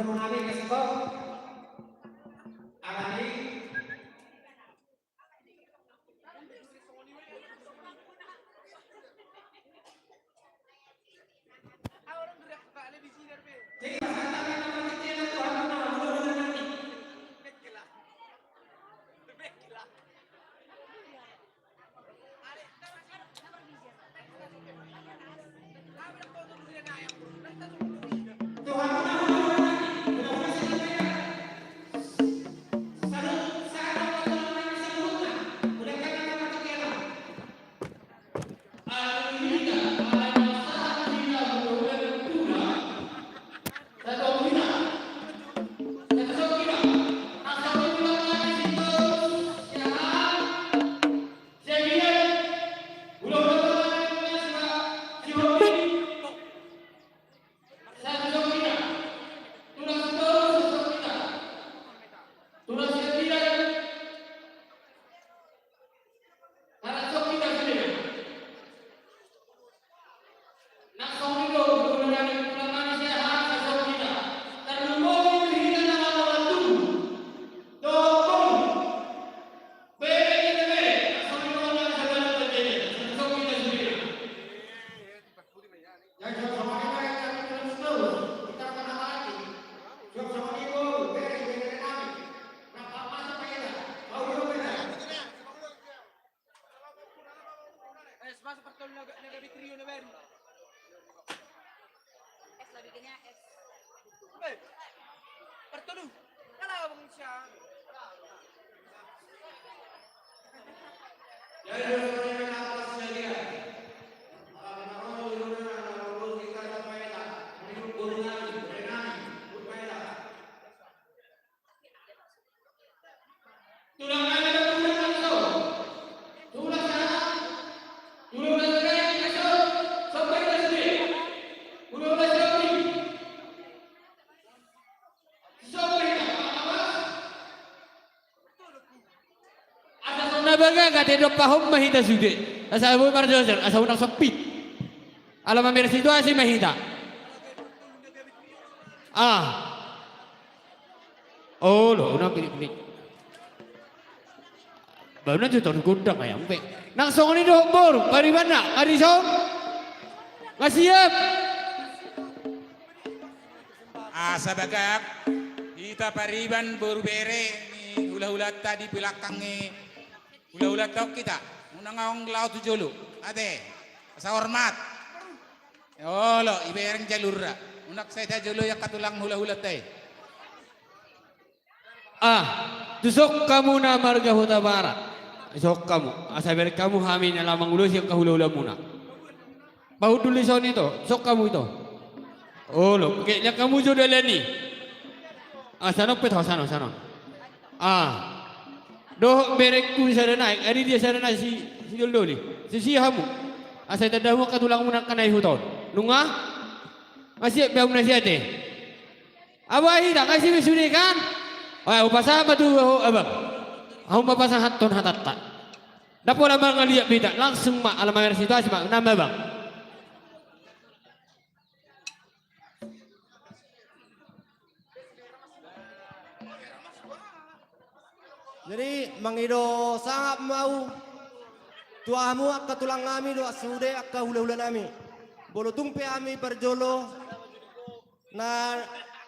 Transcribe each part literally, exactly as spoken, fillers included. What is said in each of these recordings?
Nami kasih kau. Alani. Asa so na bagaga, ate, dompahon ma hita sude. Asa boi marjojer, asa unang sempit. Ala mamereng situasi ma hita. Ah. Olo, unang pilik-pilik. Baru na tu taon gondang ayam pe. Nang songon i dohot boru, paribanna, ari song. Nga siap. Asa bagak, hita pariban boru bere ni hulahulanta di belakang ni hulahulanta on hita. Unang adong laho tu jolo. Ate, asa hormat. Olo, ibereng jalurna. Unang sai tajoloi angka tulang hulahulanta i. Ah, tu son hamu na marga Hutabarat. Son hamu, asa bereng hamu hami na laho mangulosi angka hulahulamuna. Pahundul di son ito, son hamu ito. Olo, oke, lihat hamu jo dalan i. Ah, sanon pe to, sanon, sanon. Ah. Dohot berengku sada nai, ari dia sada nai si, si doldoli. Si, si hamu. Asa itanda hamu angka tulangmuna angka na di huta on. Nunga? Masih be hamu na siate. Abang, hita, kasih be sude kan? Oe, hupasahat ma tu abang. Hamu ma pasahathon hatanta. Nda pola mangaliat be hita, langsung ma, ala mamereng situasi ma, nama abang. Jadi, mangido sangap ma au tu hamu angka tulang nami dohot sude angka hulahula nami. Molo tung pe hami parjolo, na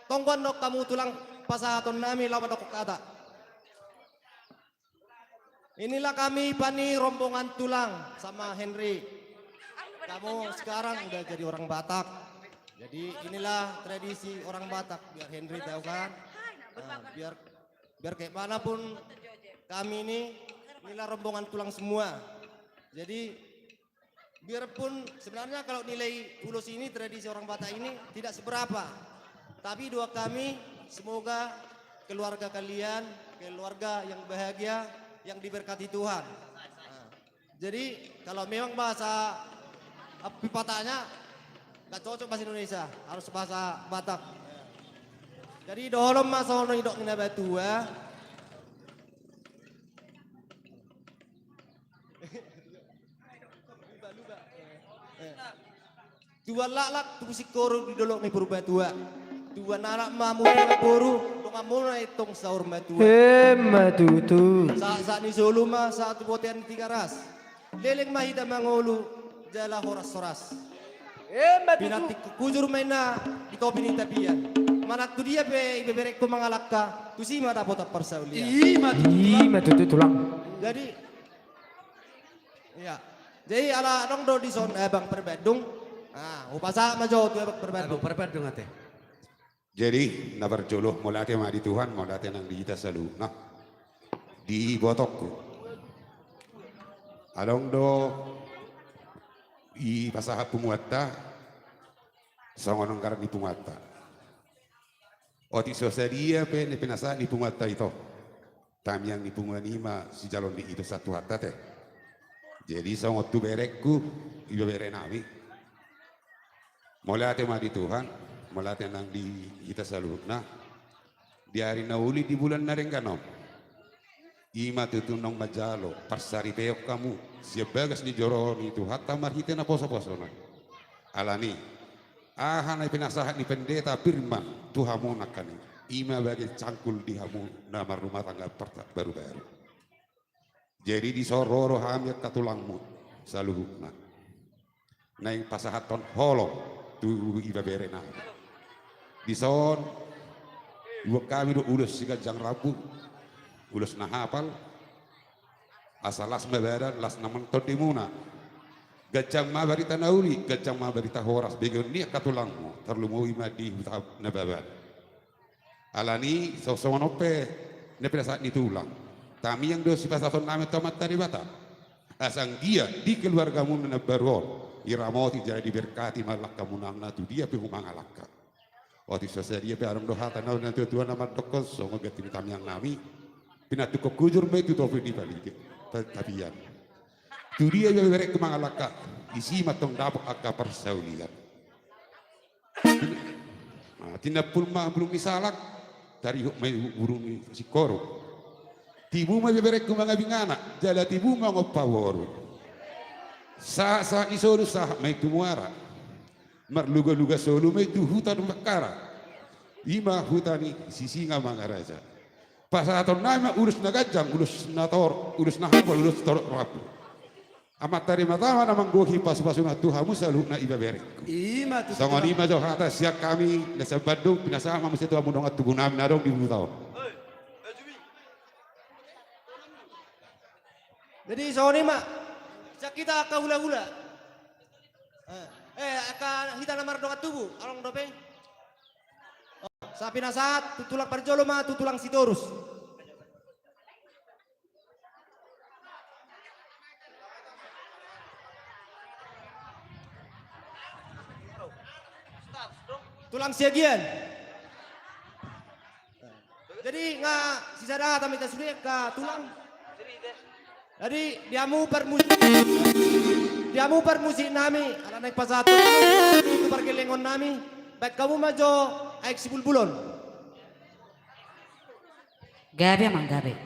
tonggo annon hamu tulang pasahaton nami laho mandokkon hata. Inilah kami, Pani, rombongan tulang sama Henry. Kamu sekarang udah jadi orang Batak. Jadi inilah tradisi orang Batak, biar Henry tahu kan. Nah, biar, biar kayak mana pun kami ini, inilah rombongan tulang semua. Jadi biarpun sebenarnya kalau nilai ulos ini, tradisi orang Batak ini tidak seberapa, tapi doa kami semoga keluarga kalian keluarga yang bahagia, yang diberkati Tuhan. Nah, jadi kalau memang bahasa, eh, pepatahnya nggak cocok bahasa Indonesia, harus bahasa Batak. Jadi dohononmu ma songon nidok ni natua-tua. Tuan laklak tu singkoru di dolok ni Purbatua. Tubuan anak ma muna boru, dongan muna i tong saur matua. Emma tutu. Sahat-sahat ni solu ma sahat tu bontean ni Tigaras. Leleng ma hita mangolu jala horas-horas. Emma tutu. Pinantik hujur ma inna di topi ni tapian. Manang tu dia pe ibeberengku mangalangka, tusi ma dapotan parsaulian. Ima tutu. Ima tutu, Tulang. Jadi, iya. Jadi ala adong do dison, eh, Abang Perbandung. Ah, hupasahat ma jo tu Abang Perbandung. Abang Perbandung ate. Jadi, na parjolo, mauliate ma di Tuhan, mauliate nang di hita saluhutna. Di ibotongku. Adong do dipasahat punguanta, songon on garar ni punguanta. Otik so sadia pe na pinasahat ni punguanta ito. Tamiang ni punguan i ma sijalo ni ido satu hata te. Jadi songon tu berengku, ibeberenami. Mauliate ma di Tuhan, mauliate nang di hita saluhutna. Di ari na uli di bulan na denggan on. Ima tutu naung manjalo, parsaripeon hamu, sian bagas ni joro ni Tuhanta marhite naposoposona. Alani, aha na pinasahat ni pendeta Firman tu hamu nangkaning, ima bagen cangkul di hamu na marrumah tangga parta-, barubaru. Jadi dison ro do hami angka tulangmu saluhutna. Naeng pasahathon holong tu ibeberenami. Dison, diboan hami do ulos siganjang rambu, ulos na hapal, asa las ma badan, las ma tondimuna. Ganjang ma barita na uli, ganjang ma barita horas, begeon ni angka tulangmu, tarlumobi ma di huta Nababan. Alani, so songon on pe na pinasahat ni tulang. Tamiang do sipasahatonnami tu Amanta Debata. Asa anggiat di keluargamu na baru on, diramoti jala diberkati ma langkamuna na tu dia pe hamu mangalangka. Otik so sadia pe adong do hata na, na tuatua na mandokkon songon ganti ni tamiangnami. Pinantikhon hujur ma i tu topi ni palige, ta-, tapian. Tu dia ibeberengku mangalangka, disi ma tong dapot angka parsaulian. Nah, tinampul ma bulung ni salak, tarihut ma i burung ni singkoru. Tibu ma ibeberengku mangabing anak, jala tibu ma ngolu paboru. Sahat-sahat ni solu sahat ma i tu muara. Marluga-luga solu ma i tu huta Bakkara. Ima huta ni Sisingamangaraja. Pasahatonnami ma ulos na ganjang, ulos na tor-, ulos na hapal, ulos torop rambu. Amanta Debata ma na manggohi pasupasuna tu hamu saluhutna ibeberengku. Ima tutu. Songon i ma jo hata sian hami na sian Bandung, pinasahat ma muse tu hamu dongan tubunami na adong di huta on. Jadi songon i ma, sian hita angka hulahula. Eh, eh, angka hita na mardongan tubu, adong dope. Oh, sai pinasahat tu tulang parjolo ma tu tulang Sitorus. Tulang Siagian. Jadi nga sisada hata ma hita sude angka tulang. Jadi di hamu parmusik, di hamu parmusiknami, ala naeng pasahathon tu pargellengonnami, baen hamu ma jo Aek Sibulbul on. Gabe amang, gabe.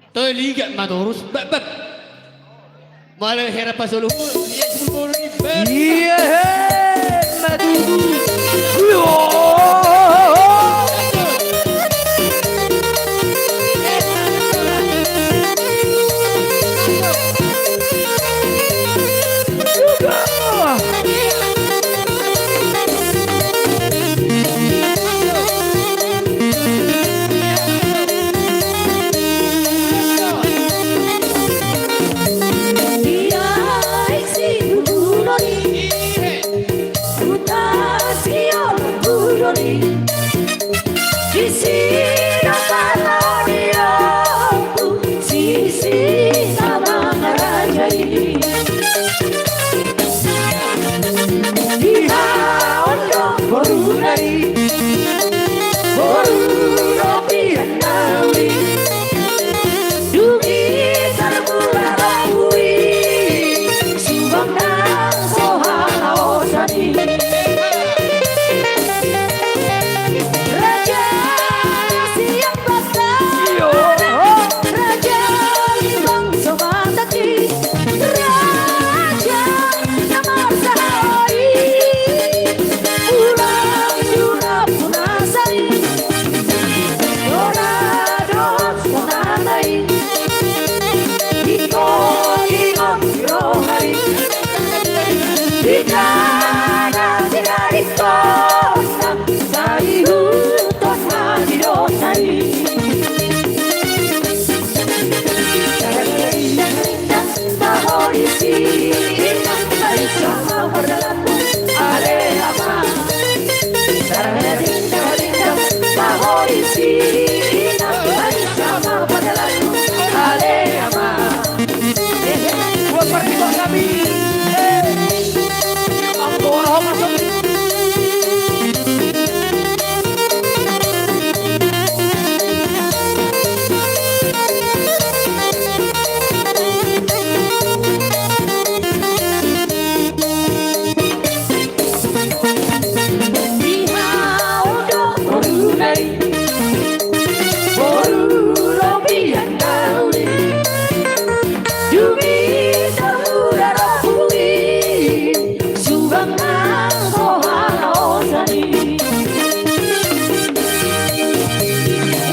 Toe ligat ma torus, bab, bab. Molo hera pasolu, ligat sibulbul i, bab. Iya, he, matutu. Yo.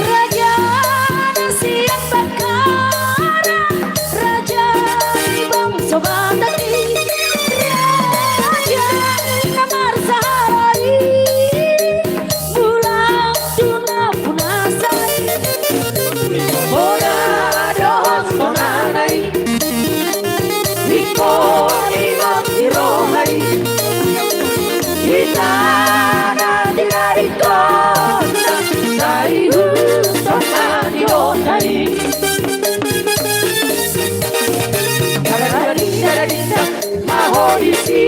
Raja na sian Bakkara, raja ni bangso Batak i, raja na marsahara i, mulak tu na punasa i. Bona dohot bonana i, ingkon i ma di roha i. Hita na di na ingkon na, sai huson na di roha i. Dadadading, dadading, da, ma ho di si,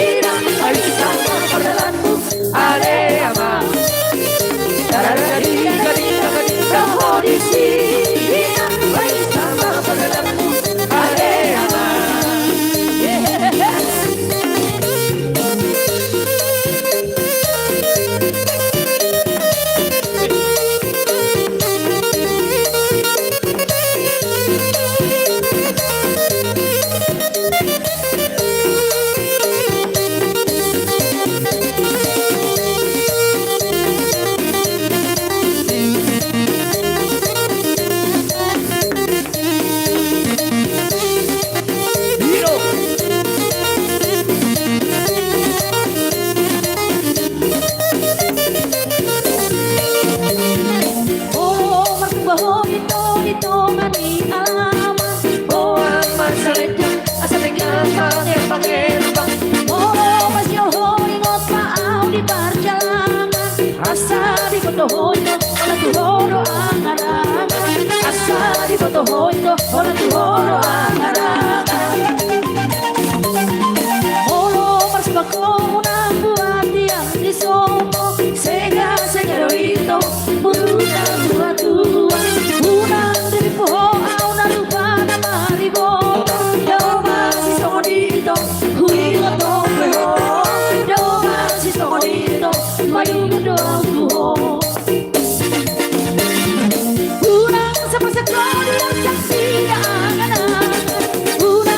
ina, ai sama pardalanmu. Ale ama. Dadadading, dadading, dadading, da ho di si, ina, ai sama pardalanmu. Ale ama. Olo martumba ho di tonga ni alaman, boan marsalenjang, asa denggan pake-pake rubang. Olo pasio ho, ingot ma au di parjalanan, asa diboto ho ito, holan tu ho do angan-angan. Asa diboto ho ito, holan tu ho do angan-angan. Olo marsimbahon unang buat tiang di sopo, sega-sega do ito, unang tua-tua. Unang dirimpu ho au na tupa na mariboto, dao masisongon ito, huingot do pe ho, dao masisongon ito, maido do au tu ho. Unang sapasak ho di arjak sidaangan, unang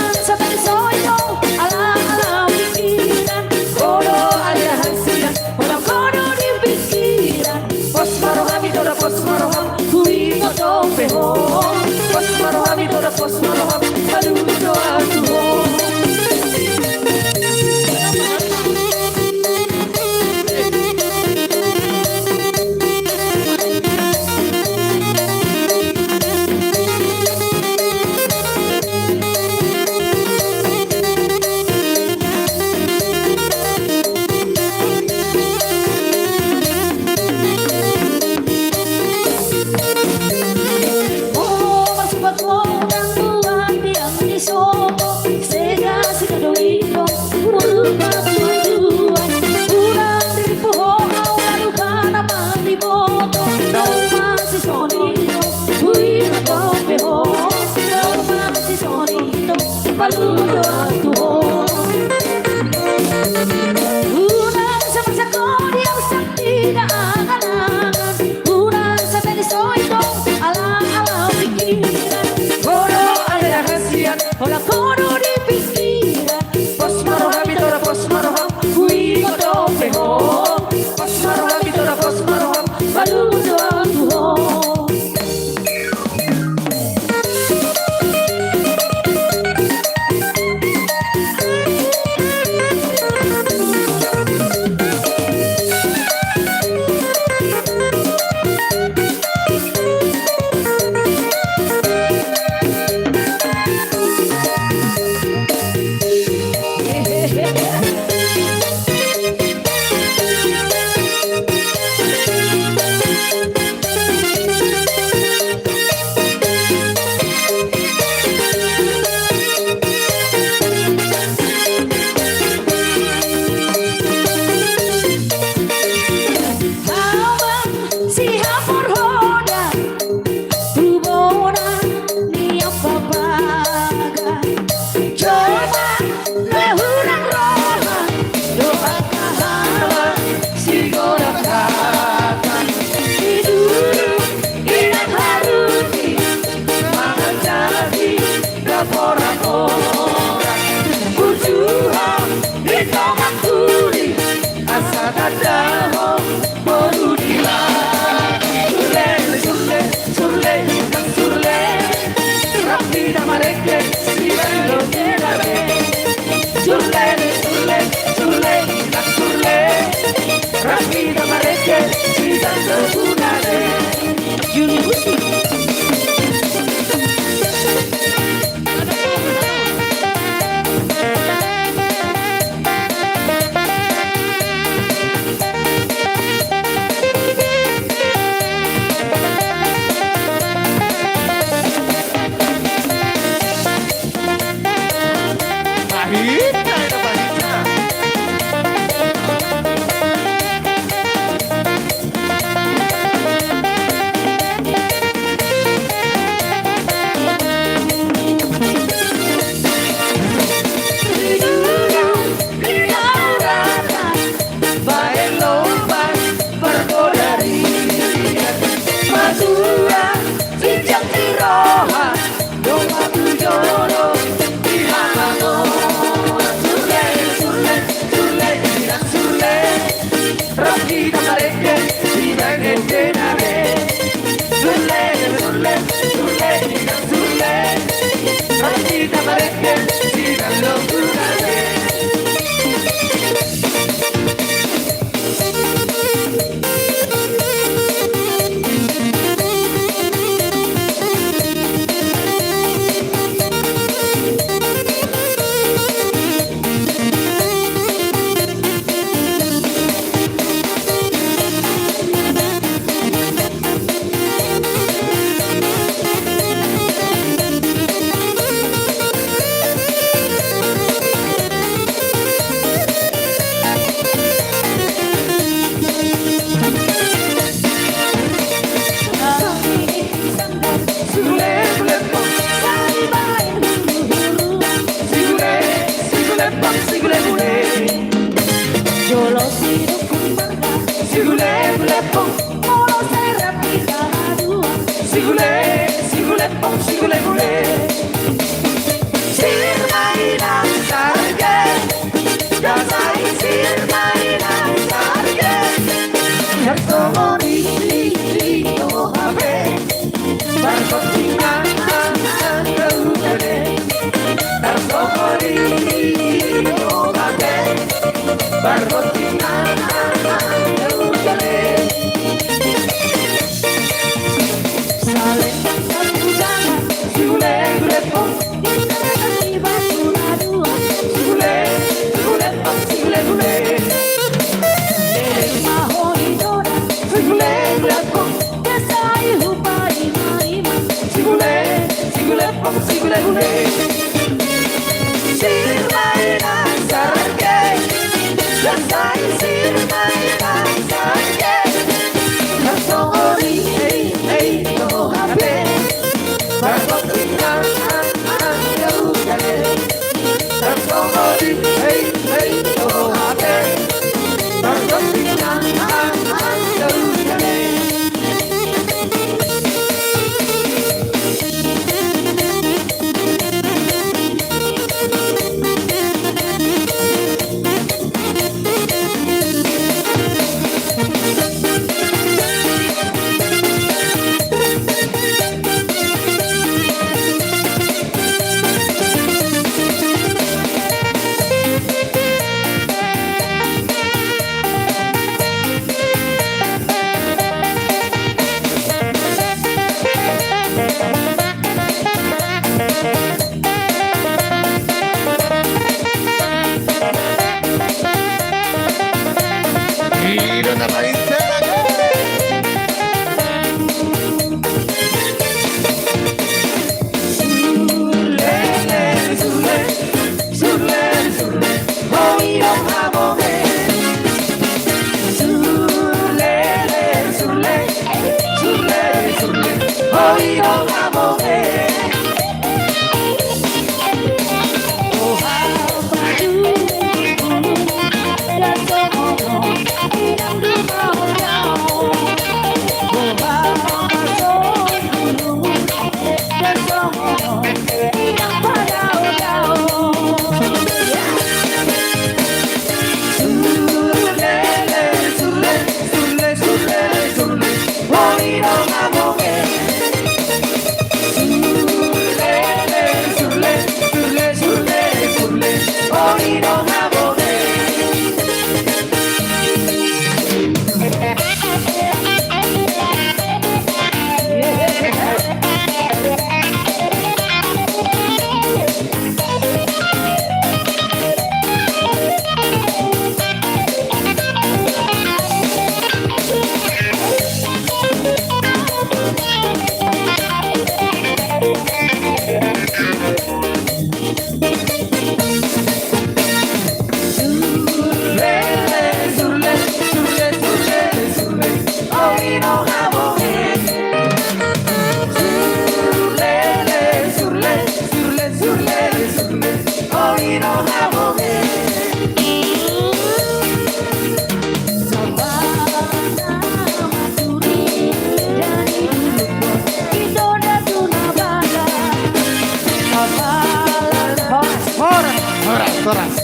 Horas, horas, horas.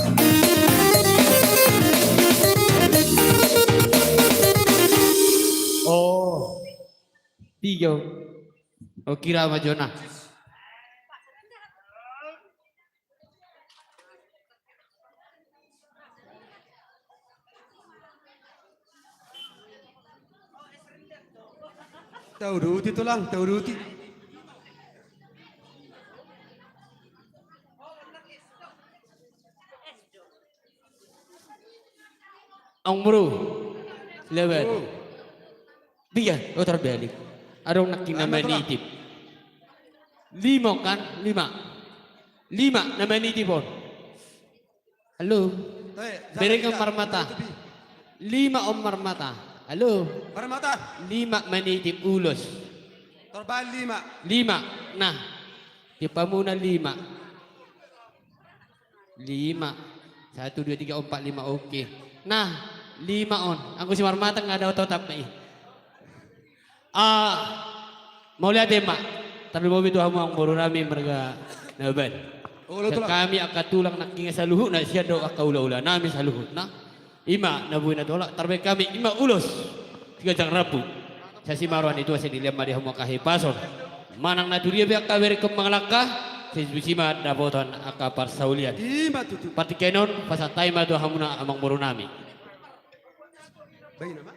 Oh. Tiga. Oh, kira ma jona. Tauduti, Tulang, tauduti. Amangboru. Lebar. Oh. Dia, oh, terbalik. Adong nangkin na manitip. Lima kan? Lima. Lima na manitip on. Halo. Eh, bereng on Marmata. Lima on Marmata. Halo. Marmata. Lima manitip ulos. Torban lima. Lima. Nah. Tiop hamuna lima. Lima. Satu, dua, tiga, empat, lima. Oke. Nah, lima on. Anggo si Marmata nga dao totap i. Ah, mauliate ma. Tarlumobi tu hamu amangboru nami marga Nababan. Olo, Tulang. Hami angka tulang nangkin saluhutna, sian dohot angka hula-hula nami saluhutna. Ima na boi na tolap, tarbaen hami ima ulos. Siganjang rambu. Sai simaroan ni tua, sai dilehon ma di hamu angka hahipason. Manang na tudia pe angka berengkon mangalangka. Sisbisi ma dapotan angka parsaulian. Ima tutu. Partingkian on pasahat hami ma tu hamuna amang boru nami. Baik nama.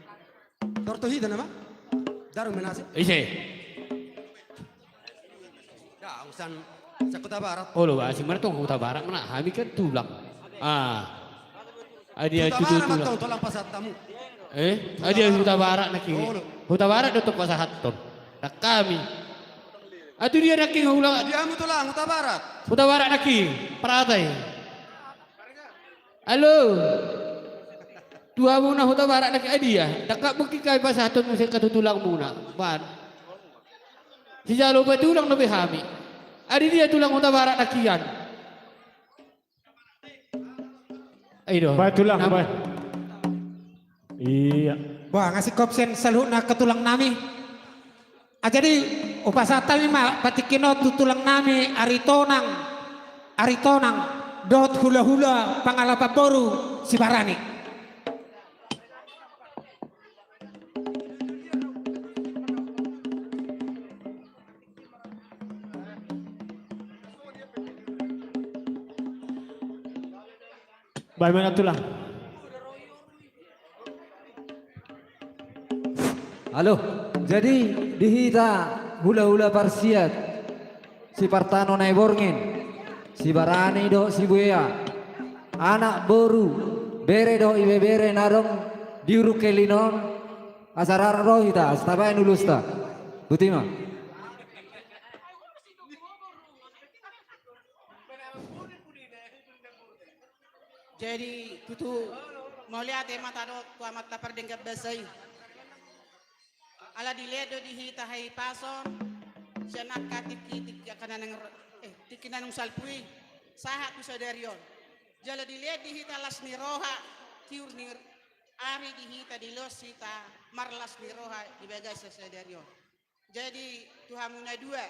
Torto hita nama. Darung menasi. Ise. Ya, urusan Huta Barat. Olo ba, si mana tong Huta Barat mana? Hami kan tulang. Ah. Adia Huta Barat tulang. Tulang pasahat hamu. Eh, Adia Huta Barat nangkin. Huta Barat do tong pasahat tong. Nang hami. Atu dia nangkin ulang. Dia hamu tulang Huta Barat. Huta Barat nangkin. Paratai. Halo. Tu hamuna Huta Barat nangkin adia. Dangka mungkin hami pasahaton muse tu tulangmuna. Ban. Sijalo ba tulang dope hami. Adia dia tulang Huta Barat nangkin. Ido. Ba tulang ba. Iya. Wah, ngasih kopsen saluhutna ke tulang nami. Ah, jadi hupasahat hami ma partingkian on tu tulang nami Aritonang, Aritonang dohot hulahula pangalapan boru Sibarani. Baik mana tulang. Halo, jadi di hita hulahula parsiat, si Partano Naiborngin, Sibarani dohot Sibuea, anak boru, bere dohot ibebere na adong di Uruk Kelin on, asa rap ro hita, asa tabaen ulusta. Botima. Jadi tutu mauliate ma tadok tu Amanta Pardenggan Basa i. Ala dilehon do di hita hahipason sian angka tingki, tingki angka na naeng ro-, eh, tingki na naeng salpu i sahat tu sadari on. Jala dilehon di hita las ni roha, tiur ni ari di hita, dilehon hita marlas ni roha di bagasan sadari on. Jadi tu hamu na dua,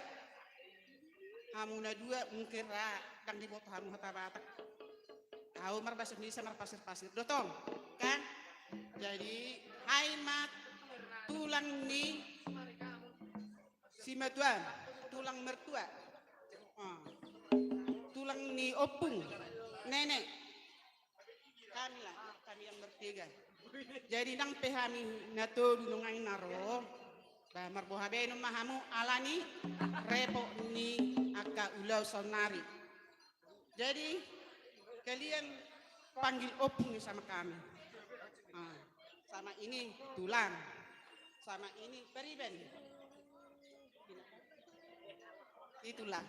hamu na dua mungkin ra ndang diboto hamu hata Batak. Ahu marbahasa Indonesia marpasir-pasir do tong, kan? Jadi hami ma tulang ni simatua, tulang mertua. Ah. Tulang ni ompung, nenek. Kami lah, kami yang bertiga. Jadi nang pe hami na tolu nunga i na ro, ba marboha baenon ma hamu ala ni repot ni angka ulaon saonnari. Jadi kalian panggil ompung sama kami. Ah, sama ini tulang, sama ini pariban. Itulah.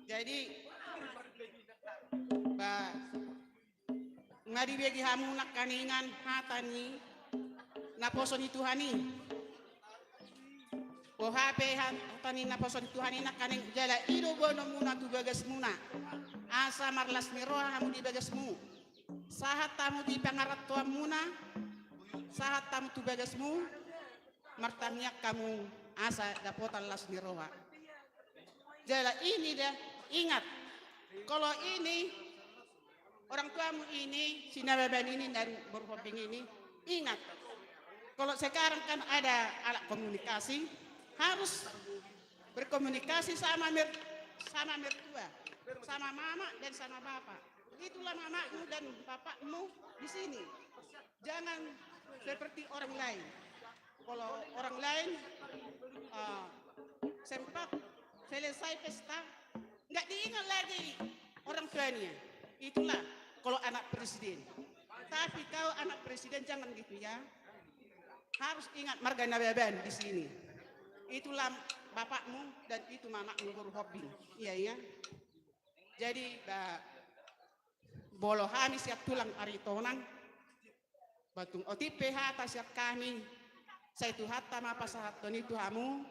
Jadi ba, nga dibege hamu nangkaningan hata ni naposo ni Tuhan i. Boha pe hata ni naposo ni Tuhan i nangkaning, jala i do boanonmuna tu bagasmuna. Asa marlas ni roha hamu di bagasmu. Sahat hamu di pangarantoanmuna, sahat hamu tu bagasmu, martangiang hamu asa dapotan las ni roha. Jala ini dah, ingat, kalau ini orang tuamu ini, si Nababan ini dan boru Hombing ini, ingat, kalau sekarang kan ada alat komunikasi, harus berkomunikasi sama mer-, sama mertua, sama mama dan sama bapak. Itulah mamamu dan bapakmu di sini. Jangan seperti orang lain. Kalau orang lain, eh, sempat selesai pesta, nggak diingat lagi orang tuanya. Itulah kalau anak presiden. Tapi kau anak presiden jangan gitu ya. Harus ingat marga Nababan di sini. Itulah bapakmu dan itu mamamu boru Hombing. Iya, iya. Jadi, ba, molo hami sian tulang Aritonang, ba tung otik pe hata sian hami, sai Tuhanta ma pasahathon i tu hamu,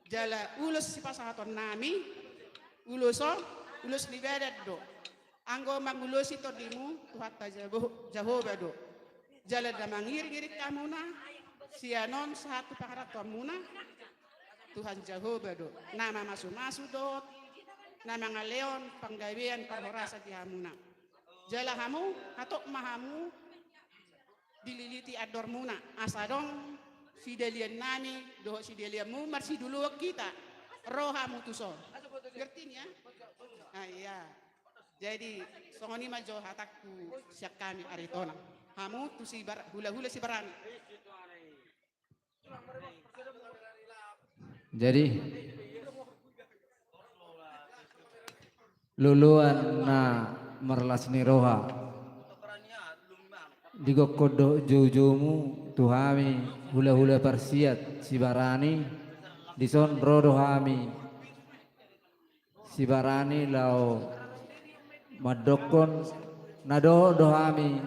jala ulos sipasahaton nami, ulos on, ulos ni badan do. Anggo mangulosi tondimu, Tuhanta Jabo-, Jahowa do. Jala na mangiring-iring hamuna, sian on sahat tu pangarantoanmuna, Tuhan Jahowa do, na mamasu-masu dohot na mangalehon panggabean parhorasan di hamuna. Jala hamu, hatop ma hamu dililiti andormuna, asa adong sidalian nami dohot sidalianmu, marsiduloan hita, ro hamu tuson. Ngerti ya? Ah, iya. Jadi songon i ma jo hatangku sian hami Aritonang. Hamu tu Sibar-, hula-hula Sibarani. Jadi loloan na marlas ni roha, digokkon do joujoumu tu hami hula-hula parsiat Sibarani. Dison ro do hami Sibarani laho mandokkon na dohot do hami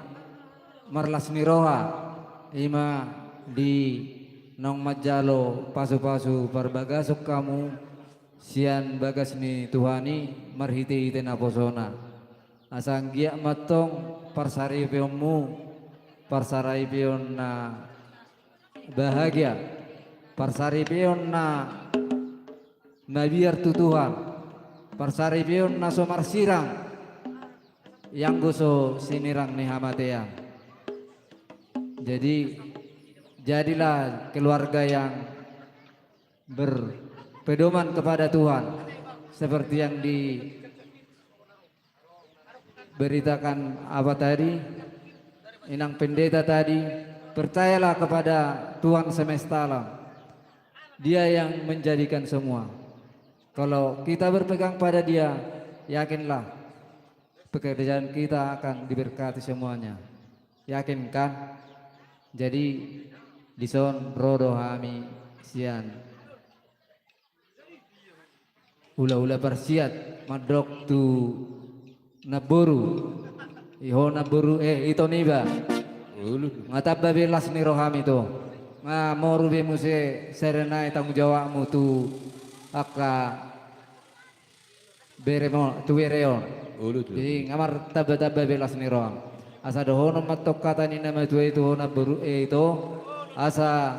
marlas ni roha, i ma di naung manjalo pasu-pasu parbagason hamu sian bagas ni Tuhan i marhite-hite naposona. Asa anggiat ma antong parsaripeonmu parsaripeon na bahagia, parsaripeon na mabiar tu Tuhan, parsaripeon na so marsirang, ianggo so sinirang ni hamatean. Jadi jadilah keluarga yang berpedoman kepada Tuhan, seperti yang di beritakan apa tadi, inang pendeta tadi, percayalah kepada Tuhan semesta alam. Dia yang menjadikan semua. Kalau kita berpegang pada Dia, yakinlah pekerjaan kita akan diberkati semuanya. Yakin kan? Jadi dison ro do hami sian hula-hula parsiat mandok tu namboru. I ho namboru, eh, ito niba. Nga tamba be las ni roham ito. Nga moru be muse sada nai tanggung jawabmu tu angka bere mo, tu bere on. Jadi nga martamba-tamba be las ni roham. Asa dohonon ma antong hata ni na matua i tu ho namboru, eh, ito. Asa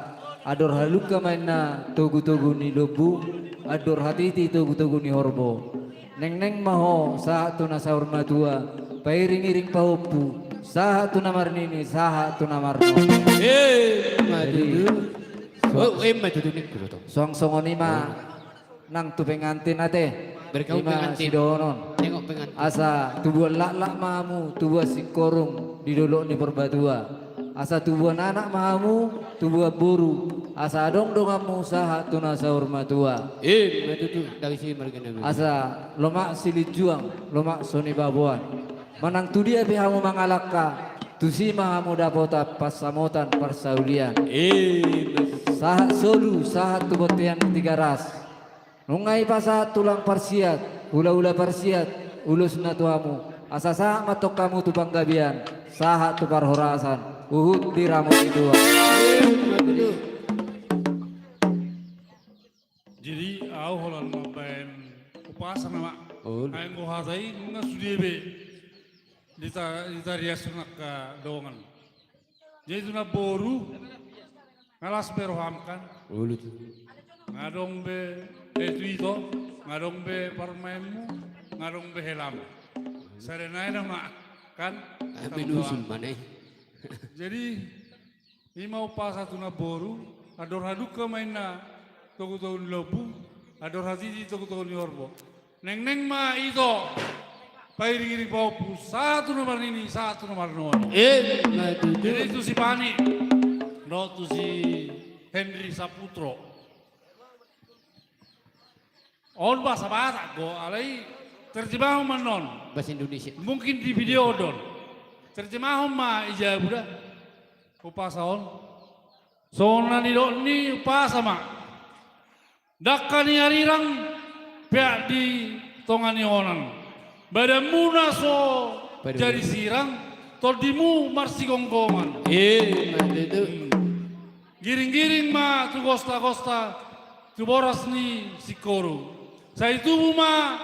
andor halumpang ma inna togu-togu ni lombu, andor hatiti togu-togu ni horbo. Nengneng ma ho sahat tu na saur matua, pairing-iring pahompu, sahat tu na marnini, sahat tu na marnono. Eh, ma tutu. Oh, eh, ma tutu ningku do tong. Suang songon i ma nang tu pengantin ate. Bergaul pengantin. Sidohonon. Tengok pengantin. Asa tubuan laklak ma hamu, tubuan singkoru di dolok ni Purbatua. Asa tubuan anak ma hamu, tubuan boru. Asa adong donganmu sahat tu na saur matua. Eh, ma tutu, dari si margana. Asa lomak silinjuang, lomak so nibaboan. Manang tu dia pe hamu mangalangka, tusi ma hamu dapotan pansamotan parsaulian. Eh, ma tutu. Sahat solu, sahat tu bontean Tigaras. Nunga i pasahat tulang parsiat, hula-hula parsiat, ulos na tu hamu. Asa sahat ma antong hamu tu panggabean, sahat tu parhorasan, huhut di ramoti Tuhan. Jadi au holan mambaen upasan ma. Olo. Ai anggo hata i nunga sude be dita-, ditariashon angka dongan. Jadi tu namboru, nga las be roham kan? Olo tu. Nga adong be, eh, tu ito, nga adong be parumaenmu, nga adong be helam. Sada nai nama kan? Menusul mana? Jadi i ma umpasa tu namboru, andor halumpang ma inna togu-togu ni lombu, andor hatiti togu-togu ni horbo. Nengneng ma ito pairing-iring pahompu, sahat tu na marnini, sahat tu na marnono. Eh, ma tutu. Jadi tu si Pani dohot tu si Henry Saputro. On bahasa Batak do, alai terjemahon ma annon. Bahasa Indonesia. Mungkin di video do on. Terjemahon ma i jabu da. Umpasa on. Songon na nidok ni umpasa ma. Dangka ni arirang peak di tonga ni onan. Badanmuna so jadi sirang, tondimu marsigonggongan. Eh, ma tutu. Giring-giring ma tu gosta-gosta, tu boras ni singkoru. Sai tubu ma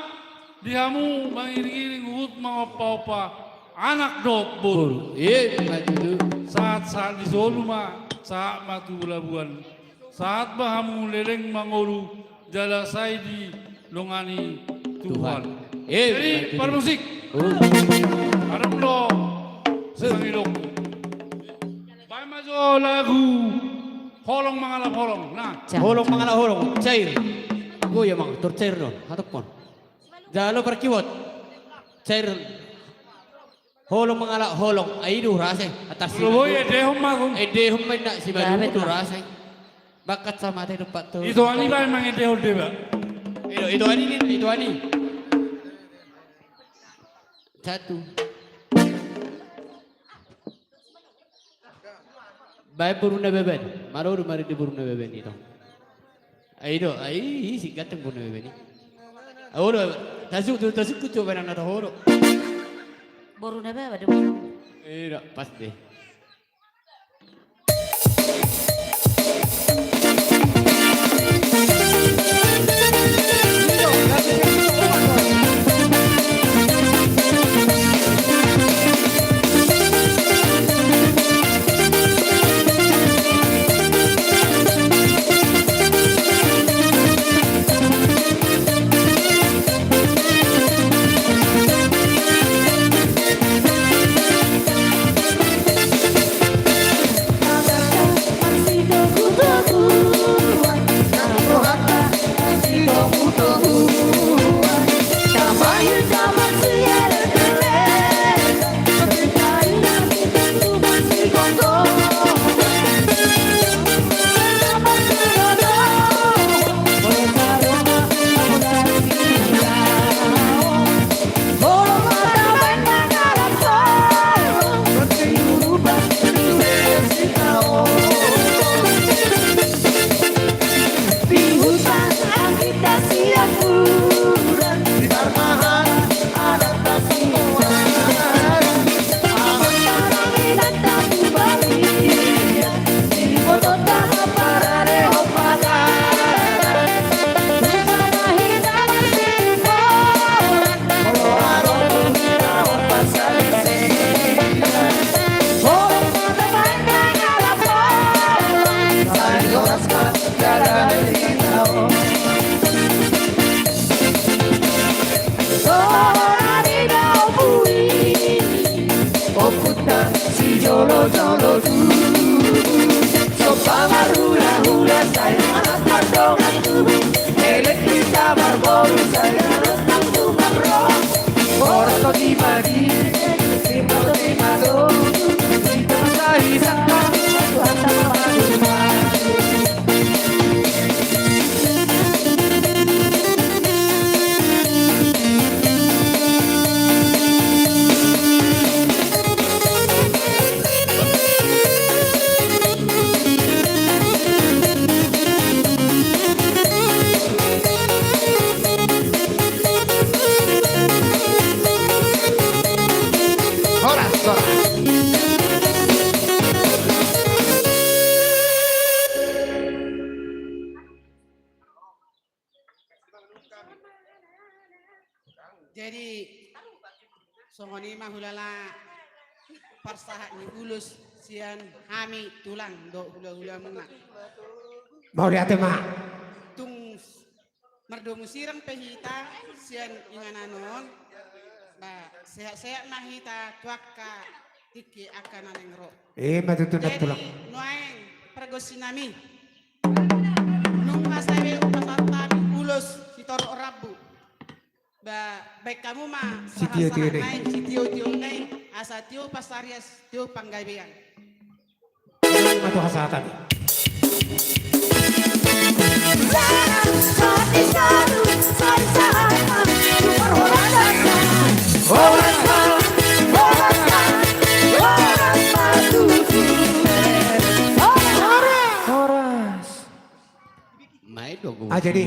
di hamu mangiring-iring huhut mangompa-ompa anak dohot boru. Boru. Eh, ma tutu. Sahat-sahat ni solu ma, sahat ma tu Labuan. Sahat ma hamu leleng mangolu, jala sai dilongani Tuhan. Tuhan. Eh, jadi, ma tutu. Parmusik. Oh. Adong do sangilongku. Baen ma jo lagu Holong Mangalap Holong. Nah. Holong Mangalap Holong. Cair. Oh iya, Mang. Tor cair do. Hatop on. Jalo parkiwot. Cair. Holong mangalap holong. Ai do rasa i. Atas si. Lo boi, edehon ma, Gung. Edehon ma inna si Gabe Maluku do ma. Rasa i. Bakat sama teh depat tu. Ito ani ba emang edehon deba. Ito, ito ani ni, ito ani. Satu. Baen boruna baban. Malo do mari di boruna baban ito. Ai do, ai, isi ganteng boruna baban i. Ai do, tasuk tu, tasuk tu coba nang na taho do. Boruna baban do. Ai do, pas deh. Horas, horas. Jadi, songon i ma hulala parsahat ni ulos sian hami tulang dohot hulahulamuna. Mauliate ma. Tung mardomu sirang pe hita sian inganan on, ba, sehat-sehat ma hita tu angka tingki angka na naeng ro. Ima tutu na tulang. Jadi, nuaeng pargonsi nami. Nunga sae be hupasahat hami ulos sitorop rambu. Ba, baen hamu ma sitiotio nai, sitiotio nai, asa tio pasarias, tio panggabean. Ima tu hasahatan. Horas. Mai do. Ah, jadi.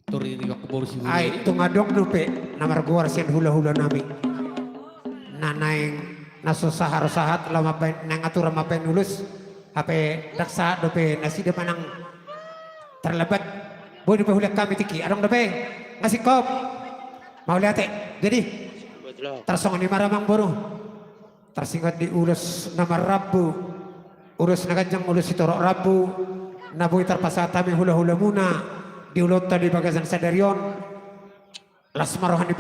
Tori riwak boru si ai, tung adong dope na margoar sian hulahula nami na naeng na so sahat-sahat laho mambaen, naeng aturan mambaen ulos, hape ndang sahat dope nasida manang tarlambat. Boi dope hulean hami tingki, adong dope? Nga singkop. Mauliate. Jadi tarsongon i ma ra amang boru. Tarsingot di ulos na marrambu, ulos na ganjang, ulos sitorop rambu na boi tarpasahat hami hulahulamuna di ulaonta di bagasan sadari on. Las ma roha ni